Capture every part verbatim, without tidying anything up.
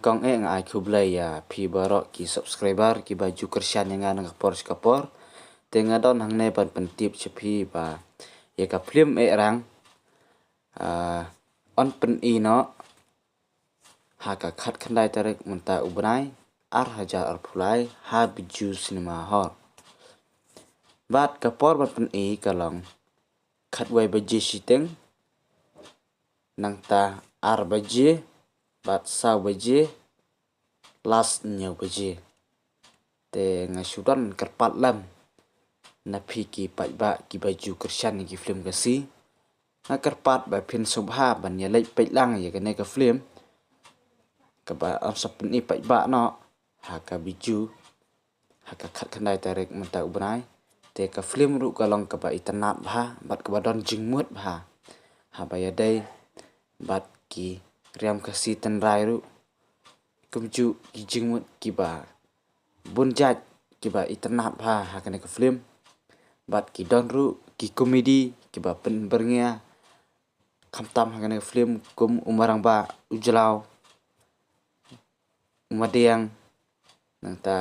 Kong eh nga ai khublei ïa phi baroh ki subscriber kiba ju kyrshan ïa nga na ka por sha ka por. Te nga don hangne ban pyntip sha phi ba ïa ka film Ehrang, ah, yn pyni noh ha ka khatkhyndai tarik mynta u bnai ar hajar arphew lai ha Bijou Cinema Hall. Bad ka por ban pyni ka long khatwei baje shiteng, nangta ar baje, bad saw baje, last hynñiew baje. Te nga shu don kyrpad lem na phi ki paidbah kiba ju kyrshan ïa ki film Khasi. Nga kyrpad ba phin sngewbha ban ïa leit peit lang ïa kane ka film kaba yn sa pyni paidbah noh ha ka Bijou ha ka khatkhyndai tarik mynta u bnai. Te ka film ruh ka long kaba itynnad bha bad kaba don jingmut bha, haba ïadei bad ki riam Khasi tynrai ruh, kumjuh ki jingmut kiba bun jait kiba itynnad bha ha kane ka film. Bad ki don ruh ki komedi kiba pynbyrngia khamtam ha kane ka film, kum u Marang Bah, u Jlaw, u Madiang, nangta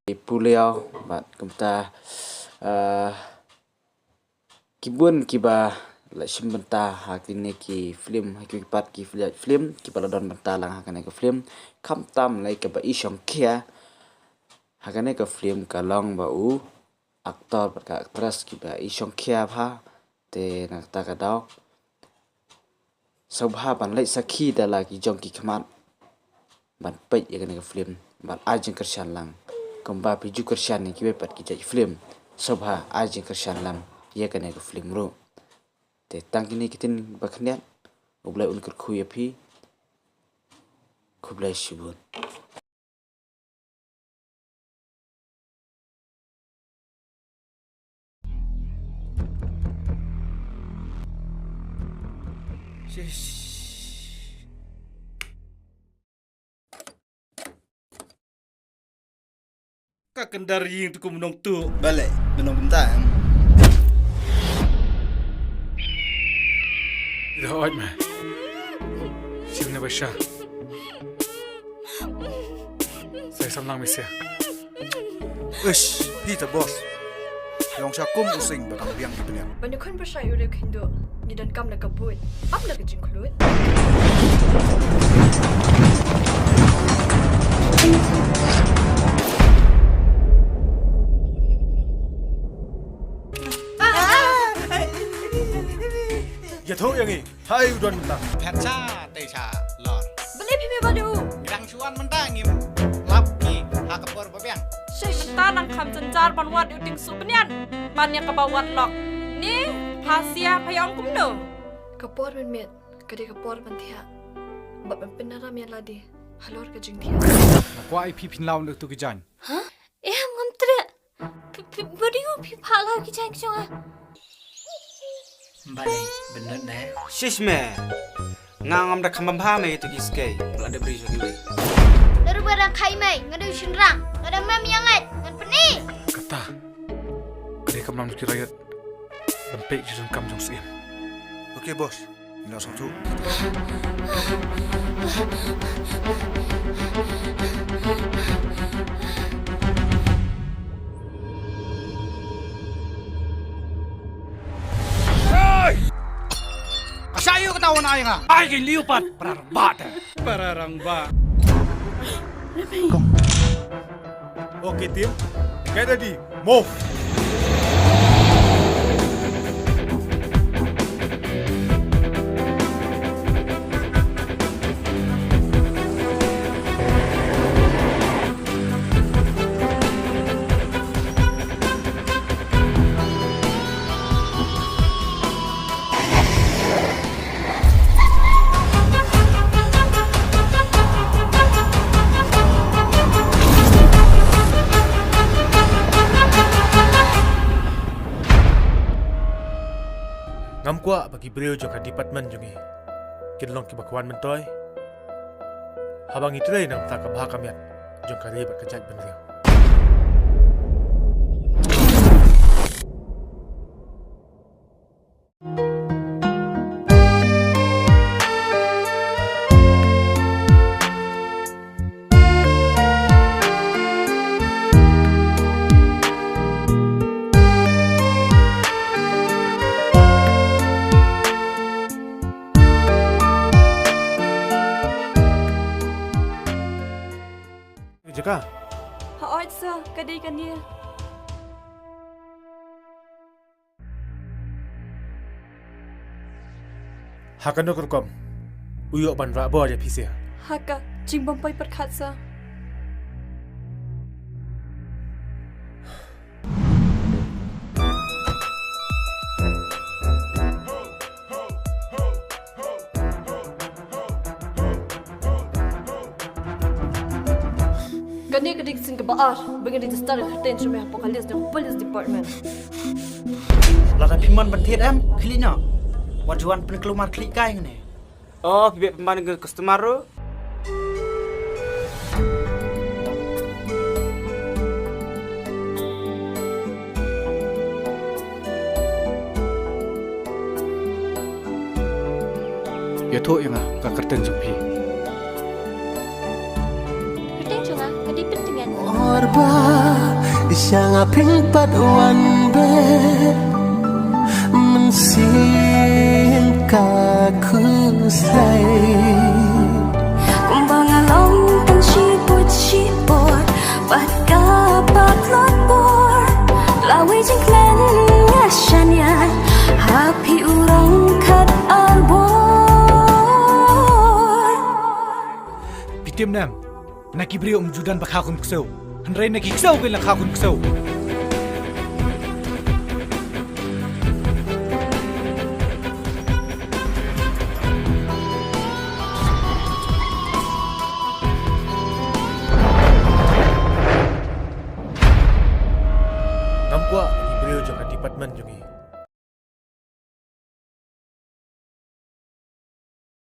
i Puliaw, bad kumta, eh, ki bun kiba la shim bynta ha kine ki film, ha ki pat ki film, film kiba la don bynta lang ha kane ka film. Khamtam lei kaba i shongkhia ha kane ka film ka long ba u actor bad ka actress kiba i shongkhia bha. Te na kata ka daw sngewbha ban leit sakhi da la ki jong ki khmat ban peit ïa kane ka film bad ai jingkyrshan lang kumba phi ju kyrshan ïa kiwei pat ki jait film. Sngewbha ai jingkyrshan lang ïa kane ka film ruh. Te tang kine ki ktien ba khyndiat, U Blei un kyrkhu ïa phi. Khublei shibun. Shish. Ka kyndar ïing tu kum nong tu. Balei, ba nong kumta, em? Ida oi me. Sim ne basha. Sai sam lang misia. Ish, phi ta boss. Long sha kum u sing ba dang biang ki bniat. Ban ïa khun ba shai u riewkynduh, ngi donkam da ka buit, bam da ka jingkhlut. Ïathuh ïa ngi. Hai u don mynta. Phet sha, tei sha, lor. Balei phi mih bad u? Ngi dang shu wan mynta ngim lap ki ha ka por ba biang. Shish, ta nang kham jynjar ban wad ïa u Tieng Suh bniat. Ban ïa kaba wad lok. Ni, pha sia pha ïa ong kumno? Ka por mynmiet ka dei ka por ban thiah bad ban pynram ïa lade halor ka jingthiah. Nga kwah ïa phi phin law na tu ki jaiñ. Hah? Em, ngam treh. Phi, phi, ba dei u phi phah la ki jaiñ ki jong nga. Balei, bynnud ne? Shish me. Nga ngam da kham bha me ïa tu ki skei. La dep ri sha kiwei. Da ruh ba dang khai mei, nga da u shynrang, nga da mem ïa ngait, ngan pyni. Kata ka dei ka mlam ki raiot ban peit ki jingkam jong Syiem. Okay boss. Ngi la sngewthuh. Hey! Ka shah ïa kata wan ai nga. Ai ki liu pat para rangbah te. Para rangbah. Kong. Okay, team. Get ready. Move. Ngam kwah ba ki briew jong ka department jong ngi kin long kiba kwah myntoi haba ngi trei na ka bynta ka bha ka miat jong ka ri bad ka jaitbynriew. Ka. Hooid sir, ka dei kane. Ha kano ka rukom u ïoh ban rah bor ïa phi sir? Ha ka jingbym poi pyrkhat sir. Kane ka dei ka sien kaba ar ba ngi register ïa ka kyrteng jong me hapoh ka list jong ka police department. Lada phi mon ban thied em, khlieh noh. Wat ju wan pynkulmar khlieh kai hangne. Oh, phi beh pynban ka customer ruh. Ïathuh ïa nga ka kyrteng jong phi. Kyrteng jong nga ka dei Pyntngen. Or ba sha nga phin pat wan beh mynsiem ka khuslai. Kumba nga long tang shi pud shi por bad ka patlot por, la wei jingkmen nga shaniah ha phi u rong khat ar bor. Phi tip ne em, na ki briew ym ju don ba kha khun ksew, hynrei na ki ksew kein la kha khun ksew. Ngam kwah ki briew jong ka department jong ngi